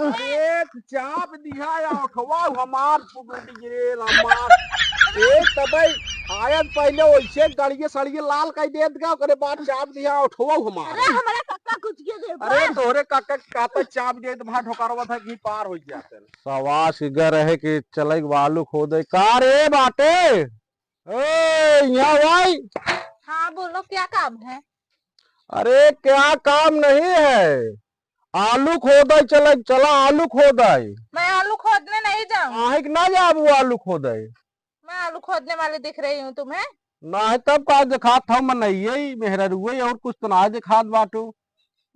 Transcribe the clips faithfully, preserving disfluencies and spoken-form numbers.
अरे, चाप दिहा या उठवा हमार फुगुटी रे लम्बा। ए, तबे आयन पहले वैसे गड़िए सड़िए लाल कई देत गा, ओकरे बाद चाप दिहा उठवा हमार। अरे, हमारा कक्का कुछ के दे अरे, बा। तोहरे कक्का के कहता चाप दे तो भाई ढोकारवा था कि पार हो जाते। सवास के घर है कि चले के आलू खोदे। का रे बाटे? ए, यहाँ भाई। हाँ, बोलो, क्या काम है? अरे, क्या काम नहीं है? आलू खोदे चले, चला आलू खोदे। मैं आलू खोदने नहीं जाऊंगी। काहे के ना जाबू आलू खोदे? मैं आलू खोदने वाली दिख रही हूँ तुम्हें? नहीं तब का दिखात हूँ, मैं नहीं है, मेहरारू है, और कुछ तो ना दिखात बाटू।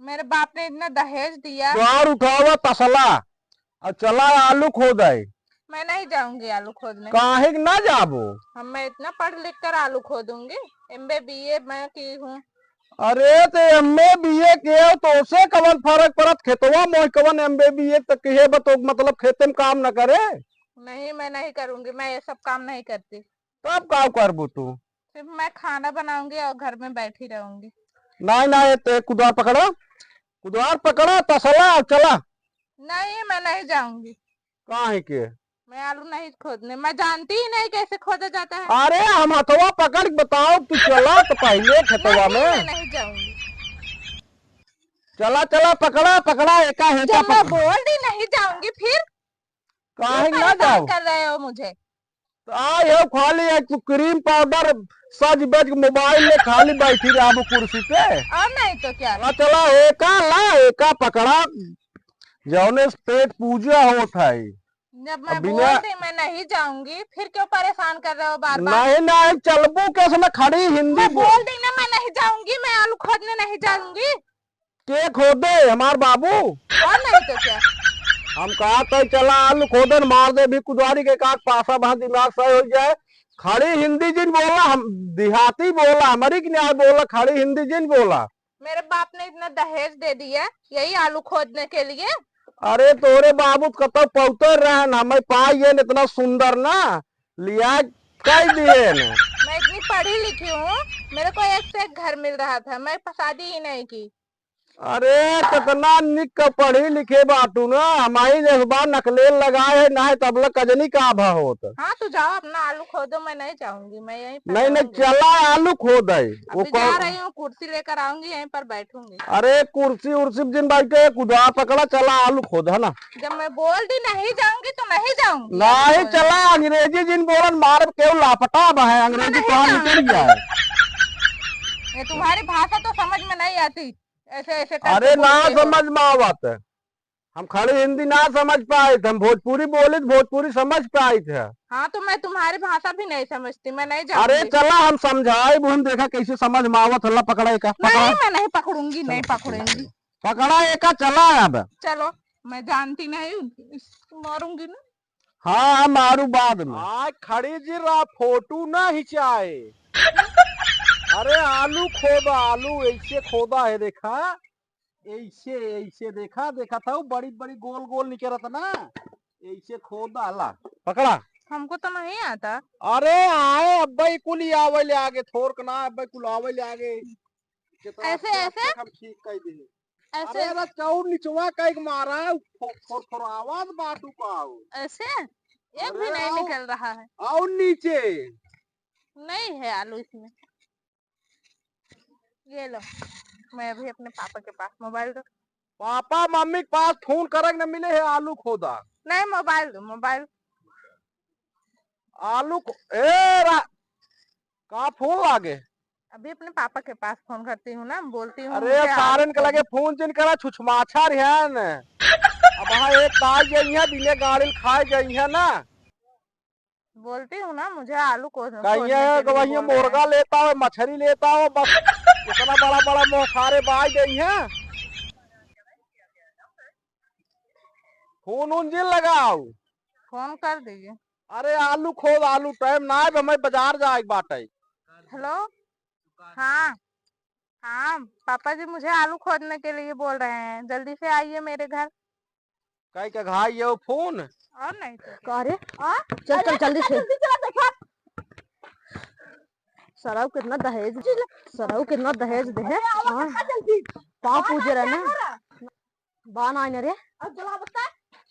मेरे बाप ने इतना दहेज दिया। द्वार उठावा तसला और चला आलू खोदे। मैं नहीं जाऊंगी आलू खोदने। काहे के ना जाबो? हम, मैं इतना पढ़ लिख कर आलू खोदूंगी, एमए बीए मैं की हूँ। अरे तो एमए बीए के हो तो उसे कवन फर्क पड़त, खेतवा मोह कवन एमए बीए तक के है, बतो मतलब खेते में काम न करे। नहीं, मैं नहीं करूंगी, मैं ये सब काम नहीं करती। तब का करबू तू? सिर्फ मैं खाना बनाऊंगी और घर में बैठी रहूंगी। नहीं, नहीं, ते कुदार पकड़ा, कुदार पकड़ा, तसला और चला। नहीं, मैं नहीं जाऊंगी। काहे के? मैं आलू नहीं खोदने, मैं जानती ही नहीं कैसे खोदा जाता है। अरे, हम हथवा पकड़ के बताओ, तू चला तो पहले खेतवा नहीं, में। मैं नहीं जाऊंगी। चला, चला, पकड़ा, पकड़ा, एका हेंचा जब मैं पकड़ा। बोल दी नहीं जाऊंगी, फिर काहे क्यों ना परेशान जाओ? कर रहे हो मुझे? तो आए हो खाली एक क्रीम पाउडर सज बज के मोबाइल में खाली बैठी रहबो कुर्सी पे। और नहीं तो क्या? चला, चला, एका ला, एका पकड़ा, जौने से पेट पूजा होत है। जब मैं अब बिना बोल दी मैं नहीं जाऊंगी, फिर क्यों परेशान कर रहे हो बार बार? नहीं, नहीं, चलबू कैसे में खड़ी हिंदी मैं बोल। बोल दी ना, मैं नहीं जाऊंगी, मैं आलू खोदने नहीं जाऊंगी। के खोदे? हमार बाबू। और नहीं तो क्या? हम कहा तो चला आलू खोदन मार दे भी कुदारी के काट पासा बहा दिमाग सही हो जाए। खड़ी हिंदी जिन बोला, हम देहाती बोला, हमरी के न्याय बोला, खड़ी हिंदी जिन बोला। मेरे बाप ने इतना दहेज दे दिया यही आलू खोदने के लिए। अरे तोरे बाबू तो कतौ पौते रहन, हमें पाई है इतना सुंदर ना, लिया कई दिए न। मैं इतनी पढ़ी लिखी हूँ, मेरे को एक से एक घर मिल रहा था, मैं शादी ही नहीं की। अरे, कितना निक का पढ़ी लिखे बाटू ना, हमारी जज्बा नकलेल लगाए है, ना है तबला कजनी का भा होत। हाँ, तो जाओ अपना आलू खोदो, मैं नहीं जाऊंगी, मैं यहीं पे नहीं, नहीं, रहूंगी। चला आलू खोदे। अभी वो जा कौन रही हूँ, कुर्सी लेकर आऊंगी, यहीं पर बैठूंगी। अरे, कुर्सी उर्सी जिन बैठे, कुदार पकड़ा, चला आलू खोद, है ना? जब मैं बोल दी नहीं जाऊंगी तो नहीं जाऊंगी। नहीं, चला, अंग्रेजी जिन बोलन, मारब केहू लापटा बा है, अंग्रेजी नहीं कहाँ जाऊंगी। निकल जाए? ये तुम्हारी भाषा तो समझ में नहीं आती। ऐसे, ऐसे करके अरे ना बोलते हो। समझ में आवत है। हम खड़ी हिंदी ना समझ पाइत, हम भोजपुरी बोलित, भोजपुरी समझ पाइत है। हाँ, तो मैं तुम्हारी भाषा भी नहीं समझती, मैं नहीं अरे जाऊंगी। चला हम समझाइब, हम देखा कैसे समझ में आवत है। ला पकड़ा एका, पकड़ा। नहीं, मैं नहीं पकड़ूंगी, चला, नहीं पकड़ूंगी। पकड़ा एका, चला अब। चलो, मैं जानती नहीं, मारूंगी ना। हाँ, हम मारू बाद में। आज खड़ी जी रा फोटो ना खिंचाए। अरे आलू खोदा, आलू ऐसे खोदा है, देखा, ऐसे, ऐसे देखा, देखा था, वो बड़ी बड़ी गोल गोल निकलत ना, ऐसे खोदा ला। पकड़ा। हमको तो नहीं आता। अरे आए अब्बा, ई कुल आवे ले आगे, थोरक ना अब्बा, कुल आवे ले आगे। कितना ऐसे, अच्छा ऐसे? हम ठीक कह दे। ऐसे। अरे, अरे, चाउर निचवा कई के मारा है, फो-, फोर-, फोर आवाज बाटू का हो। ऐसे? एक अरे, भी नहीं आओ, निकल रहा है। आओ नीचे। नहीं है आलू इसमें। ये लो, मैं अभी अपने पापा के पास मोबाइल दो। पापा, मम्मी के पास फोन करे के न मिले है, आलू खोदा। नहीं, मोबाइल दो, मोबाइल। आलू खो-, ए, रा-, का फोन लागे? अभी अपने पापा के पास फोन करती हूँ ना, बोलती हूँ, अरे, मुझे आलू सारन के लगे खोदने फोन जिन करा, छुछमाछा रिहन। अब हाँ, एक ताई जइहे, बिने गाड़ी खाए जइहे ना। बोलती हूँ ना, मुझे आलू को, कहिए खोदने के कि लिए वही बोल रहे हैं। मुर्गा लेता हो, मछली लेता हो, बस इतना बड़ा बड़ा मोसारे बाज जइहे। फोन उन जिन लगाओ। फोन कर दीजिए। अरे आलू खोद, आलू टाइम ना है, हमें बाजार जाए के बाटे। हेलो, हाँ, हाँ, पापा जी मुझे आलू खोदने के लिए बोल रहे हैं, जल्दी से आइए मेरे घर। काहे का घाई ये फोन? और नहीं तो क्या। का रे? हाँ? चल, चल, अरे, जल्दी से। जल्दी चला, देखा। सरऊ कितना दहेज, सरऊ कितना दहेज दे है। अरे, आवा, हाँ। काका, जल्दी। पाँव पूजे रहे ना। बान आए ना रे। अब जला बता।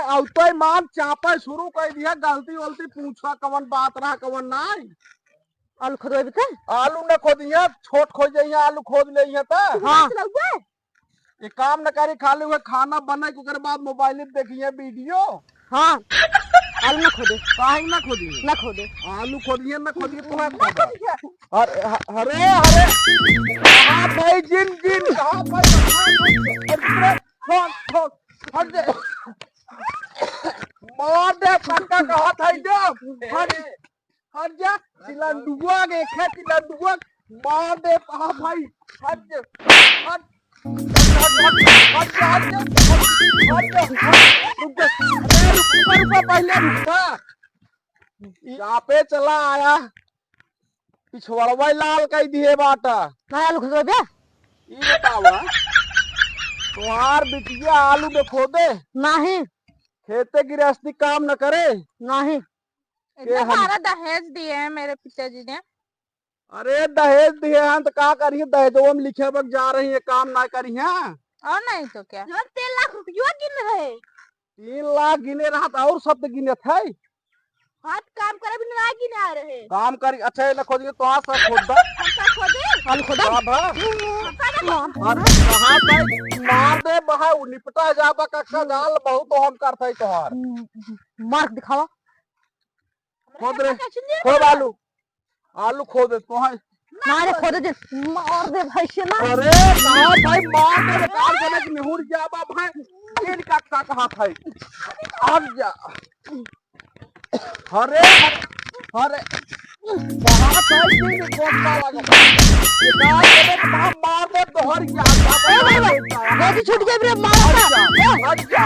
अउतै मान चापे शुरू कइ दिया, गलती वलती पूछा कवन बात रहा कवन नाई। आलू खोदवाइबे त? आलू न खोदिया, छोट खोद जइया, आलू खोद लेइया त। हाँ। चलउबे? ये काम न करी, खाली हुए खाना बनाई, ओकरे बाद मोबाइल पे देखिए वीडियो। हाँ, आलू न खोदे। काहे न खोदी? न खोदे। आलू खोदिए, न खोदिए, तुम्हें न खोदा। खोदिए। अरे, ह-, अरे, अरे, कहाँ भाई जिन, जिन, कहाँ भाई, कहाँ भाई? अरे, हट, हट, हट जा। मार दे, पक्का कहा था जब। हट। हट जा, चिलंडुआ के, खे चिलंडुआ, मार दे, आ भाई, हट जा, हट, हट, हट, हट, हट जा, हट जा, हट, हट जा, हट, रुक जा, अरे रुक, रुका, रुका, पहिले रुका। चापे चला आया, पिछवड़वा लाल कइ दिहे बाटा। ना आलू खोदबे? ई बतावा, तोहार बिटिया आलू न खोदे? नाही। खेते गृहस्थी काम न करे? नाही। इतना के हम सारा दहेज दिए हैं मेरे पिताजी ने। अरे दहेज दिए हैं तो का करिए, दहेजवा में लिखे बक जा रही है, काम ना करी है। और नहीं तो क्या? हम तीन लाख रुपया गिन रहे। तीन लाख गिने रहा तो और सब तो गिने थे। हाथ काम करे भी ना गिने आ रहे। काम करी, अच्छा ये ना खोदिए तो आज सब खोद दो। हम सब खोदे? हम खोदा? बाबा। हम सब खोदे? अरे कहाँ भाई मार दे बहा, उ निपटा जाबा कक्का जाल बहुत हम करते तोहार। मार दिखावा। खोद रे, खोद आलू, आलू खोद, तोहार। मारे खोद दे, मार दे भाई से ना। अरे, कहाँ भाई, मार दे, बेकार जनक निहुर गया बा भाई। ये का, का, कहाँ भाई? अब जा। अरे, अरे, कहाँ भाई, ये कौन सा लगा? ये कहाँ, अरे, कहाँ मार दे, तोहर क्या? ए भाई, भाई, गोदी छूट गई रे, मार अब दे। जा, अब जा।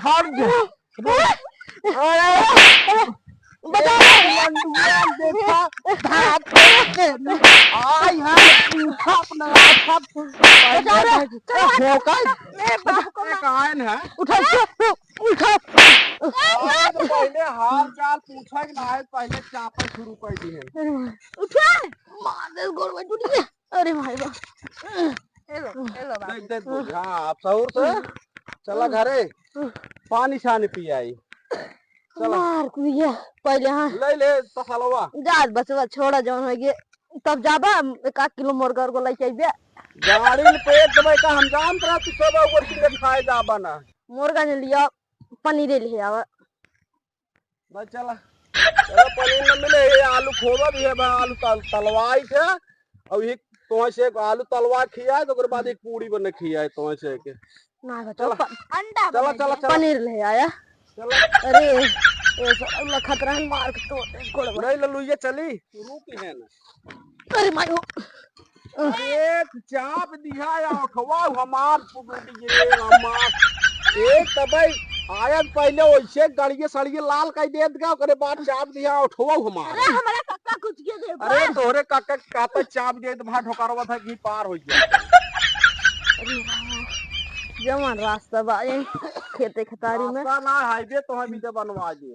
हट जा। अरे, बता। ए, लंडुआ देखा, धात पे आई है, उठा अपना, उठा। बता रे। ए, होकर। ए, बाप को ए, मार। कहाँ है? उठा, उठा। आज पहले हाल चाल पूछा कि ना, आज पहले चापल शुरू कर दी है। उठा। मार दे, गोड़ में टूट गया। अरे भाई बा। ए लो, ए लो बाबू। देख, देख, बोल, हाँ, आप सहूर से चला घरे, पानी छानी पी आई। चला। मार कुइया, पहले हाँ। ले ले, तसलवा। जा बचवा, छोड़ा जौन हो गए, तब जाबा, एक आध किलो मुर्गा उर्गा लेके आइबे। गाड़ी में पेट दबाई का हम जानत रहा, तू सब ऊपर की खाए जाबा ना। मुर्गा ने लिया, पनीरे ले आवा। बस चला। चला, पनीर न मिले, ये आलू खोबा भी है, बा, आलू तल-, तलवाई थे, और ये तोहे से एक आलू तलवा खियाए, तो ओकर बाद एक पूड़ी बने खियाए तोहे से एक। ना, चला। प-, अंडा चला, बने चला, दे। चला। पनीर ले आया। चला। अरे, ये सब लखत रहन मार के तोड़ दे, गोड़वा। नहीं, ललुइया चली, रुकी है ना। अरे माई हो। अरे, चाप दिहा या उठवा हमार फुगुटी रे रामा। ए, तबे आयत पहले वैसे गड़िए सड़िए लाल कर देत गा, ओकरे बाद चाप दिहा उठवा हमार। अरे, हमारा कक्का कुछ के दे अरे, बा। तोहरे कक्का के कहता चाप देत भा ढोकरवा था कि पार हो गया। अरे रामा, जवन रास्ता बा, ये खेते खतारी में। रास्ता ना, हाईवे तो हम इधर बनवा दे।